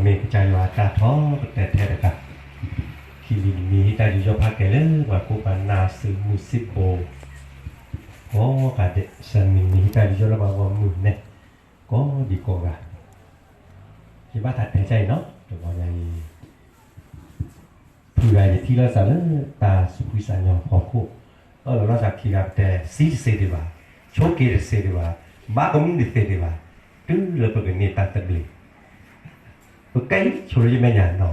မ့ၢ်ကစၢ်ယွၤအတၢ်ထီကတၢၢ်ထဲတဂၤ, ခံမံၤတမံၤဟံးတၢ်ယူးယီၣ်ဖးကဲလၢပှၤကိးပှၤနၢ်စုမုၢ်စံးဘိ ကိးဂၤဒဲး, ဆၢမံၤမံၤဟံးတၢ်ယူးယီၣ်လၢပှၤဂီၢ်မုၢ်နဲၣ်, ကိးဒံးကိးဂၤ, ယဘၣ်သးတဲဒ်အံၤနီၤ, တဂီၤညါအံၤ ဖုဂၤယထံၣ်လိာ်သးလၢ တၢ်သူၣ်ဖှံသးညီဖီခိၣ်, အၢၣ်လီၤလိာ်သးခံဂၤပတဲ စံတစ့ဒံးဘၣ်, ဆိးက့တစ့ဒံးဘၣ်, ဘၣ်ကမုၣ်တစ့ဒံးဘၣ်, တုၤလၢပကန့ၢ်တၢ်သဘျ့, ပကဲဆိလၢယမဲာ်ညါနီၤ,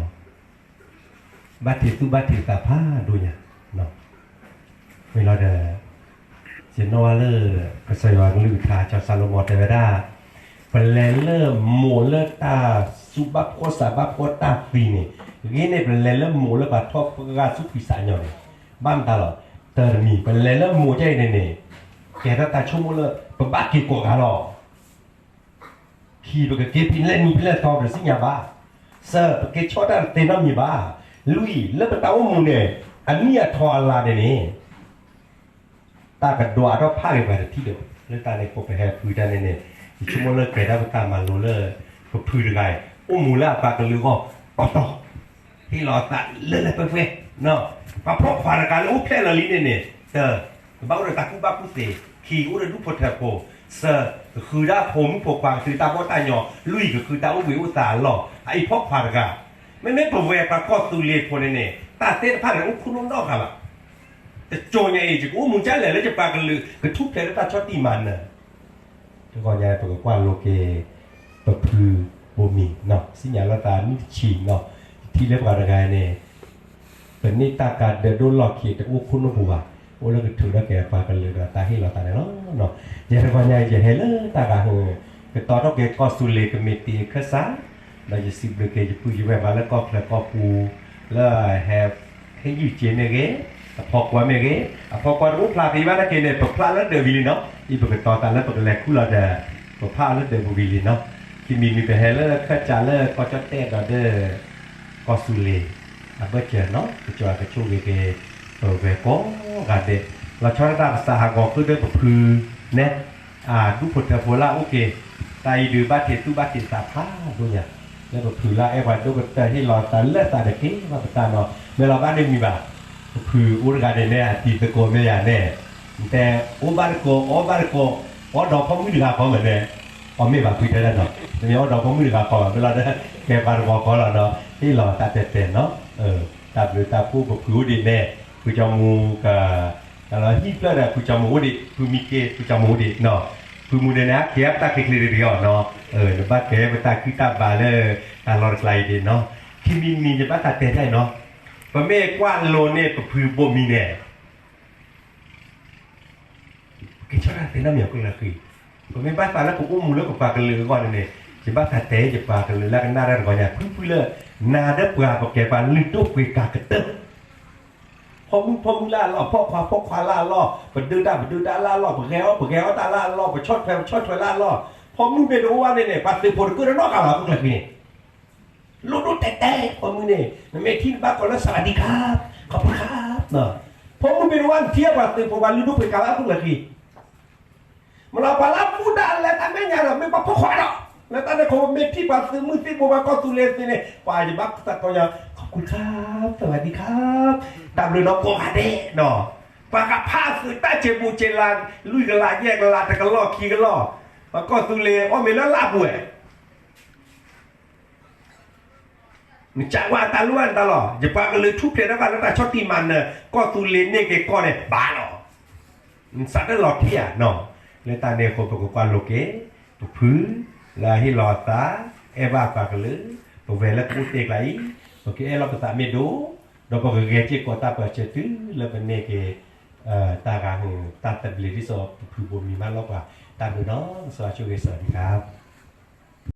ဘၣ်ထံးသူၣ်ဘၣ်ထံးသးဖးဒိၣ်ညါ, မ့ၢ်လီၤဒီး ယနီၣ်ဝဲလၢ ကစၢ်ယွၤကလုၢ်ကထါ စီၤၡၤလိၤမိၤတဲဝဲဒၣ်, ပလဲၤလၢမိၢ်လၢတၢ်စူၢ်ဘၣ်ဖှီၣ်စးဘၣ်ဖှီၣ်တၢ်သံန့ၣ်, ဂ့ၤန့ၣ် ပလဲၤလၢမိၢ်လၢပှၤထီၣ်ပှၢ်သူၣ်ဖှံသးညီန့ၣ်, ဘၣ်မတၤလီၤ, တၢ်တမံၤ ပလဲၤလၢမိၢ်ကဲအံၤန့ၣ်န့ၣ်, ကဲထီၣ်တၢ်ဆိကမိၣ်လၢ ပဘၣ်က့ၤကိးဂၤလီၤ ခံ ပကက့ၤဖဲလဲၣ်နံၤဖဲလဲၣ်သီ ပတသ့ၣ်ညါဘၣ်. သၢ, ပက့ၤဆီၣ်တၢ်တသ့နီတမံၤဘၣ်. လွံၢ်, လၢပတၢ်အိၣ်မူန့ၣ် အနံၣ်အထီအလါန့ၣ်န့ၣ် တၢ်ကဒွးထီၣ်ဖးဂ့ၤပှၤတထံၣ်ဒီး, လၢတၢ်န့ၣ်အဃိ ပဟဲဖုတၢ်န့ၣ်န့ၣ်, ယဆိကမိၣ်လၢကဲထီၣ်ပတၢ်မၤလိလၢ ပဖုတဂၤအံၤ အိၣ်မူလၢအပှၤကလုာ်အဂီၢ်တီတီ ဟ့ၣ်လီၤအသးလၢလၢပှဲၤပှဲၤ, ပှၤပိာ်ခွါတဂၤလၢအိၣ်ဖျဲၣ်လီၤလံန့ၣ်န့ၣ်, တၢ် ကဘၣ်အိၣ်ဒီးတၢ်ကူၣ်ဘၣ်ကူၣ်သ့, ခံ အိၣ်ဒီးဒူၣ်ဖိထၢဖိ, သၢ ကဃုတၢ်ဖိမုၣ်ဖိခွါကသ့တၢ်ဘီၣ်တၢ်ညီ, လွံၢ် ကဃုတၢ်အိၣ်ဘှံးအိၣ်သါအလီၢ်, အအံၤပိာ်ခွါတဂၤ, မ့မ့ၢ်ပဝဲပှၤကီၢ်သူလ့ၤဖိန့ၣ်န့ၣ် တၢ်သ့ၣ်တဖၣ်န့ၣ်အိၣ်ခိၣ်နူာ်နီတဂၤဘၣ်. တကၠိညါအံၤ ယကအိၣ်မူကလဲၣ်လၢယပှၤကလုာ် ကထူၣ်ဖျဲးလၢတၢ်ဆီၣ်တံၢ်မၤနၢၤ တဂီၤညါပကကွၢ်လိက့ၤ ပဖုဘိမံၤ, စံၣ်ညီၣ်လီၤသးနံၣ်တဆံနီၤ, ယထံၣ်လၢပှၤတဂၤန့ၣ်, ပန့ၢ်တၢ်ကါဒၢးဒိၣ်လီၢ်ခံတအိၣ်ခိၣ်နူာ်ပူၤဘၣ်, အိၣ်လၢကထုးထီၣ်က့ၤအပှၤကလုာ်ဒီးတၢ်ဟ့ၣ်လီၤသးန့ၣ်လီၤ. ယဲတဂီၤညါအံၤ ယဟဲလၢတၢ်ဂၤဟု, ကတီၤထီၣ်က့ၤကီၢ်သူလ့ၤကမံးတံာ်အခၢၣ်စး, ဒီးယစံးဘျုးက့ၤယပုၢ်ယဝဲၢ်မးလၢကီၢ်ချၢကီၢ်ပူၤ, လၢဟဲ ဟ့ၣ်ယုၢ်က့ၤမ့ၢ်ဂ့ၤ, အဖီကွၢ်မ့ၢ်ဂ့ၤ, အဖီကွၢ်တအိၣ်ဖျါဖဲဘၣ်နာ်က့န့ၣ် ပဖျါလၢဒၢးဝံၤလံနီၤ, အံၤပကတီၤသးလၢပကလဲၤခူၣ်လီၤဒီး, ပဖျါလၢဒၢးဝံၤလံနီၤ, ခံမံၤမံၤပဟဲလၢခၢၣ်စးလၢကီၢ်ကၠီၣ်တဲၣ်ဒီးဒၢး, ကီၢ်သူလ့ၤ, အဘၢၣ်စၢၤနီၤ, ကစၢ်ယွၤကဆိၣ်ဂ့ၤက့ၤ, ပဝဲၢ်ကိးဂၤဒဲး, လီၤဆီဒၣ်တၢ်ပသးဟးဂီၤဃုာ်ဒီးပဖု, နဲ ဒူၣ်ဖိထၢဖိလၢအအိၣ်က့ၤ, တၢ်အံၤဒုးဘၣ်ထံးသူၣ်ဘၣ်ထံးသးဖးဒိၣ်ညါ, လၢပဖုလၢအအဲၣ်ပှၤဒိၣ်ကတၢၢ်ဟ့ၣ်လီၤသးလၢသးတက့ၢ်ဘၣ်ပတၢ်နီၤ, မ့ၢ်လီၤဘၣ်ဒ်မံၤဘၣ်, ပဖုအိၣ်တဂၤန့ၣ်မ့ၢ်အတံၤသကိးမ့ၢ်ယၤန့ၣ်, နတဲအိၣ်ဘၣ်တကိး အီၣ်ဘၣ်တကိး, အီၣ်ဒီးဖိမုၣ်တဂၤဃီမ့ၢ်န့ၣ်, အီၣ်မ့ၢ်ဘၣ်ဖုတဲဒၣ်နီၤ, တမ့ၢ်အီၣ်ဒီးဖိမုၣ်တဂၤဃီဘၣ် မ့ၢ်လီၤဒီး, ကဲပှၤတဂၤဃီလီၤနီၤ, ဟ့ၣ်လီၤသးတဲတဲနီၤ, တၢ်ဘျုးတၢ်ဖှိၣ်ပဖုအိၣ်ဒံးန့ၣ်, ဖုကၠီမူက တၢ်လီၤဟံၣ်ဖျၢၣ်ဒီးဖုကၠီမူအိၣ်ဒံး, ဖုမံက့ ဖုကၠီမူအိၣ်ဒံးနီၤ, ဖုမူဒဲးန့ၣ် အကဲပတၢ်ချ့ချ့တဂ့ၤအီၤနီၤ, နဘၣ်ကဲပတၢ်ခုၣ်တၢ်ဘါလၢ တၢ်လီၢ်တကျါအံၤဒံးနီၤ, ခံမံၤမံၤယဘၣ်သးတဲတၢ်အံၤနီၤ, ပမ့ၢ်ကွၢ်လိန့ၢ်ပဖုဘိမံၤန့ၣ် ကဲထီၣ်တၢ်သ့နီတမံၤအကျိၤလၢအဃံ, ပမ့ၢ်ဘၣ်သးလၢပအိၣ်မူလၢပပှၤကလုာ်အဂီၢ်န့ၣ်န့ၣ်, ယဘၣ်သးတဲယပှၤကလုာ်လၢကနၣ်တၢ်တဂီၤညါ ဖုဖုလၢ, နၤဒီးပှၤပကဲပှၤလုၢ်ဒိၣ်ပှ့ၤကၤကတၢၢ်, ဖီမုၣ်ဖီမုၣ်လၢအလီၢ်, ဖီၣ်ခွါဖီၣ်ခွါလၢအလီၢ်, ပဒုးတၢ်ပဒုးတၢ်လၢအလီၢ်, ပဂဲၤအီၣ်ပဂဲၤအီတၢ်လၢအလီၢ်, ပဆီၣ်ထွဲပဆီၣ်ထွဲလၢအလီၢ်, ဖီမုၣ်မ့ၢ်တအိၣ်ဘၣ်န့ၣ်န့ၣ် ပှၤသုးဖိတကၢၢ်တနီတဂၤလီၤ အခိၣ်ကျၢၢ်ခံန့ၣ် လိၣ်ဒိၣ်တဲာ်တဲာ် ဖိမုၣ်န့ၣ် နမ့ၢ်ထံၣ်နဘၣ်ကိးလၢ สวัสดีครับ, ขอบคุณครับ, ဖိမုၣ်မ့ၢ်တအိၣ်ဘၣ် နထံၣ်ပှၤသုးဖိပှၤလုၢ်ဒိၣ်ပှ့ၤကၤလၢအခိၣ်ကျၢၢ်ခံ, မ့ၢ်လီၤပှၤလၢအဘူၣ်တၢ်လၢတၢ်မဲာ်ညါဒီး မ့ၢ်ပှၤဖီၣ်ခွါဒီး, လၢတၢ်န့ၣ်အဃိ မ့ၢ်ထံၣ်ပှၤသုးမုၢ်သံၣ်ဘိပှၤကီၢ်သူလ့ၤသ့န့ၣ် ပှၤယဘၣ်သးကိးညီ, ขอบคุณครับ, สวัสดีครับ, တၢ်ဘျုးနီၢ်ကိးဂၤဒဲးနီၤ, ပှၤကဖးသုးတၢ်စံးဘူးစံးလၤ, လွံၢ်ကလးယဲၢ်ကလးတကလီၢ်ခံကလီၢ်, ပှၤကီၢ်သူလ့ၤအီၣ်မ့ၤလၢလၢအပူၤဝဲ နစံးကွၢ်တၢ်လိၣ်ဘၣ်နတၢ်လီၤ, ယပှၤကလုာ်ထူၣ်ဖျဲးထီၣ်ဘၣ်လၢတၢ်ဆီၣ်တံၢ်မၤနၢၤ, ကီၢ်သူလ့ၤန့ၢ်က့ၤကီၢ်န့ၣ် ဘၣ်လီၤ, နစးထီၣ်လီၤထံဧါနီၤ, လၢတၢ်န့ၣ်အဃိ ပကကွၢ်လိက့ၤ, ပဖု, လၢအဟ့ၣ်လီၤအသး, အဲၣ်ဘၣ်ပှၤကလုာ်, ပဝဲလၢပအိၣ်တ့ၢ်ကျါအံၤ, ပကအဲၣ်လီၤပသးမ့ၢ်ဒိၣ်, ဒီးပကဂဲၤစ့ၢ်ကီးတၢ်ပၢၢ်ဆၢတုၤလၢပန့ၢ်က့ၤ, တၢ်ဂၤဟု, တၢ်သဘျ့ဒ်သိးပဖုဘိမံၤမးလီၤပှၤ, တၢ်ဘျုးနီၤ, ကစၢ်ယွၤဆိၣ်ဂ့ၤစၢၤန့ၣ်တက့ၢ်